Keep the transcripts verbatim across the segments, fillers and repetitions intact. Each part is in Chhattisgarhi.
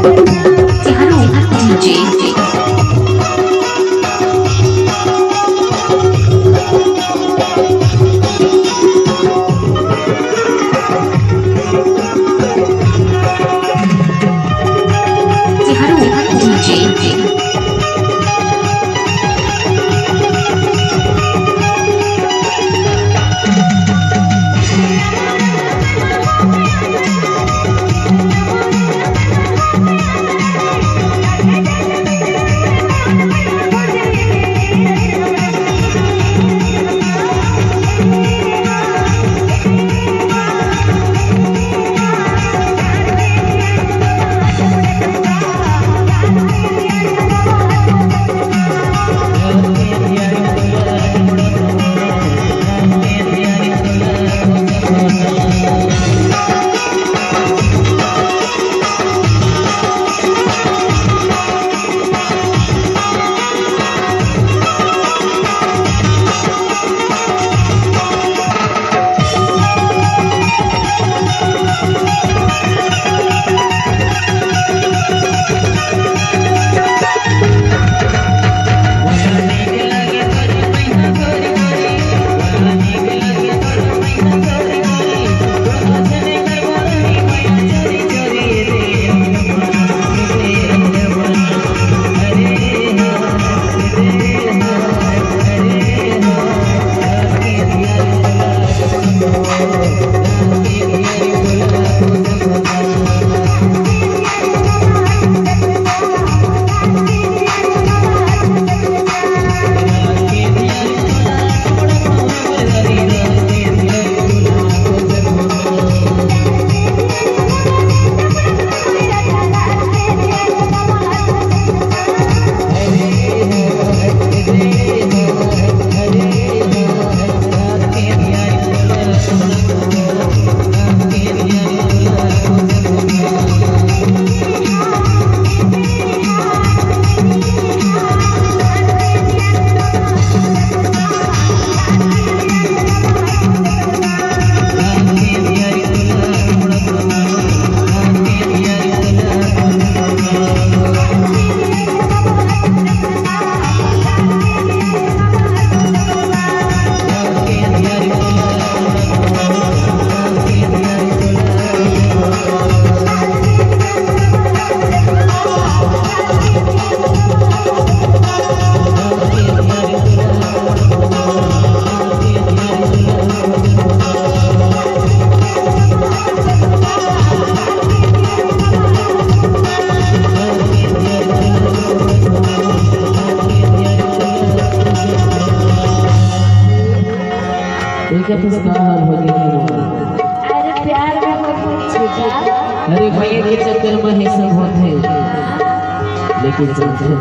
चारों DJ। चारों DJ। इनका तो का हाल हो गया है। अरे प्यार में मत पूछिएगा। अरे भैया के चक्कर में ही सब होत है। लेकिन समझे।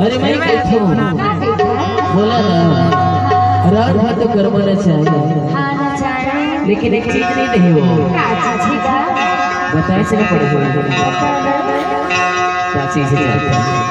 अरे मैं कहता हूँ, बोला ना, रात भर तो कर्म न चाहे। हाँ, न चाहे। लेकिन एक चीज नहीं, नहीं हो। का चीज का? बताए से ना पड़े हो। का चीज है?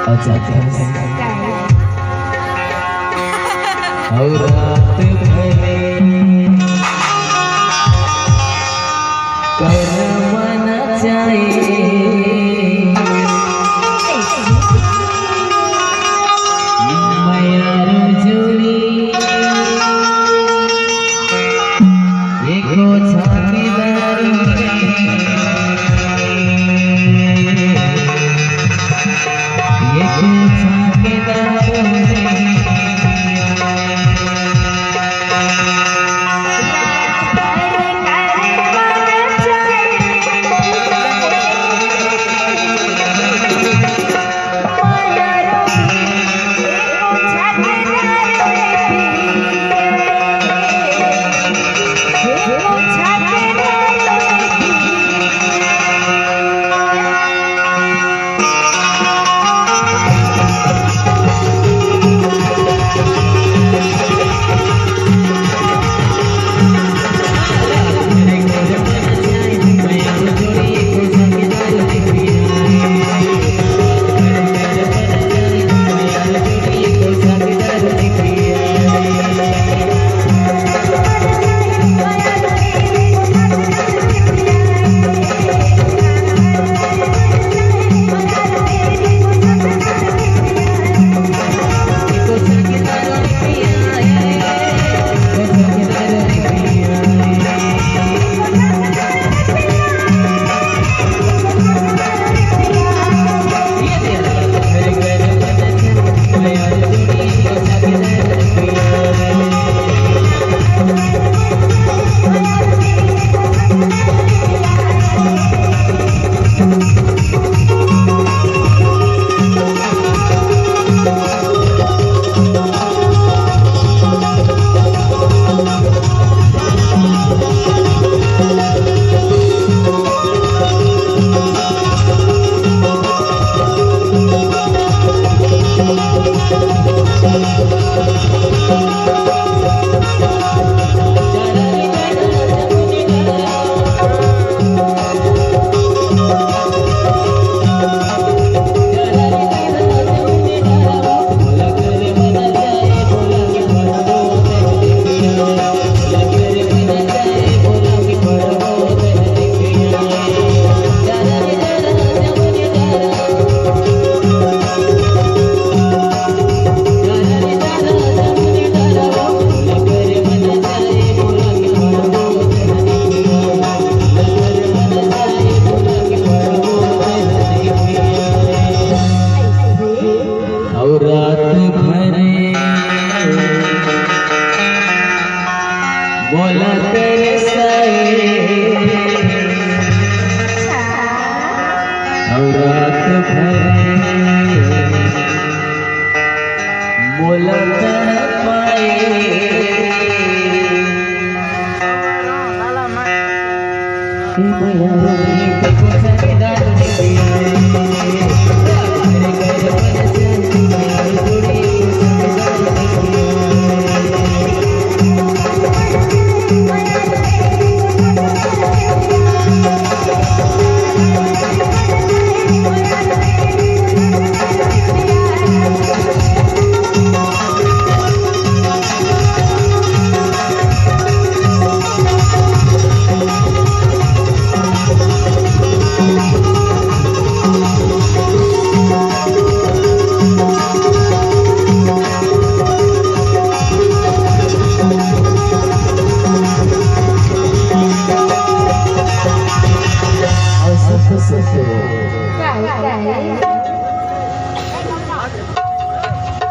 अच्छा, अच्छा। और रात भर कर्म न चाहे। मयारू जोड़ी एको छाती दारू रे। एको छाती दारू रे। तरसाए, अउ रात भर मोला तड़पाए।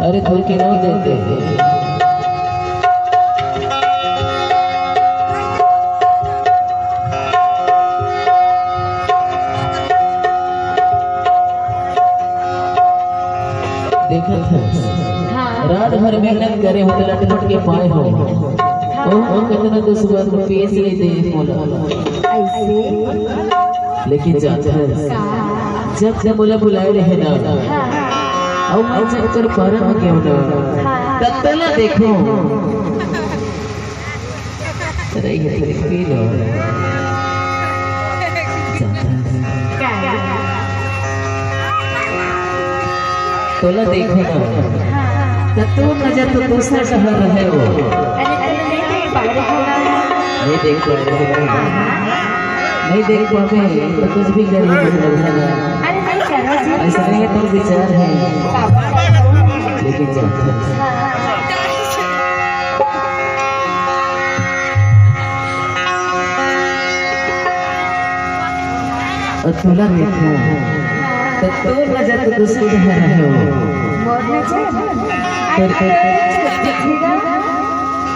अरे, थोड़ी के नहीं देते। देखत हस, हाँ। रात भर मेहनत करे हो, लटपट के पाए हो। हाँ। ओ, ओ, कितना दुश्मन को पेश नहीं दे बोला। ऐसे? लेकिन जानत हस, का? जब से मोला बुलाए रहे ना, हाँ। अउ मैं चक्कर पारा में क्यों ना, हाँ। तब तला देखो। रही है, फिर पी लो। तोला देखो ना, त तोर नजर तो दूसर डहर रहे वो। अरे, अरे, नहीं देख पा रहे हो। नहीं देख पा रहे हो। नहीं देख पावे तो कुछ भी कर लो, मतलब है ना। अरे, नहीं करो जी। ऐसा नहीं है, तो विचार है। पापा। लेकिन जानत हस, हाँ। अउ तोला देखो, त तोर नजर तो दूसर डहर रहे वो। मोर नजर? तोर, अरे, तोर,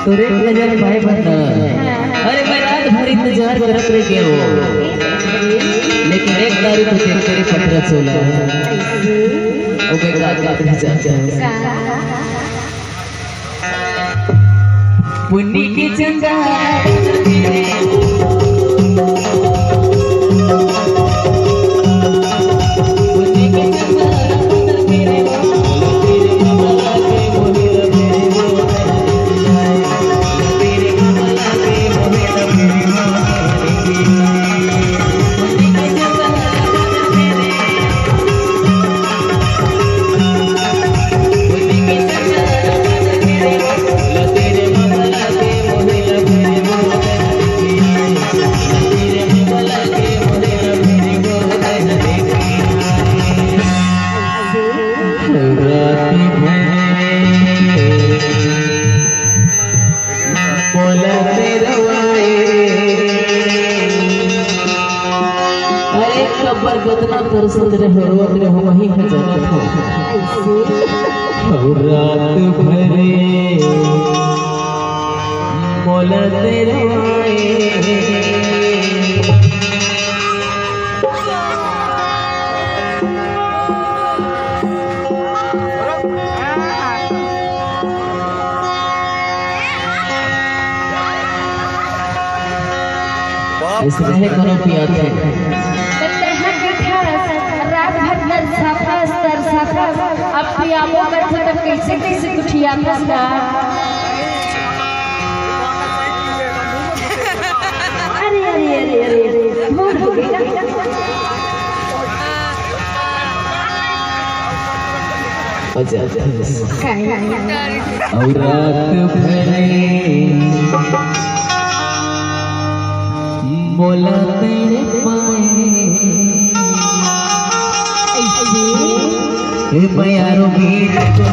तोर एक नजर पाए बर ना। अरे, मैं रात भर इंतजार करत रह गयो, लेकिन एक दारी तो देख तेरे पतरा चोला। ओके, का, का, का, का, का। पुन्नी के चंदा। अरे कब्बर कतना तरसत रहे, रोवत रहे, वही हम जानत हो। अउ रात भरे मोला तेरवाए। इसने कोनो पियाथे। त तेहा के ठस, रात भर तरसाथस, तरसाथस, अब पियाबो करथे त कइसे कइसे गोठियाथस गा। अरे, अरे, अरे, अरे, अरे, मूड हो गे। अच्छा, अच्छा। काय? अउ रात भरे मोला तड़पाए। ऐसे? ए, मैं यारो गीत को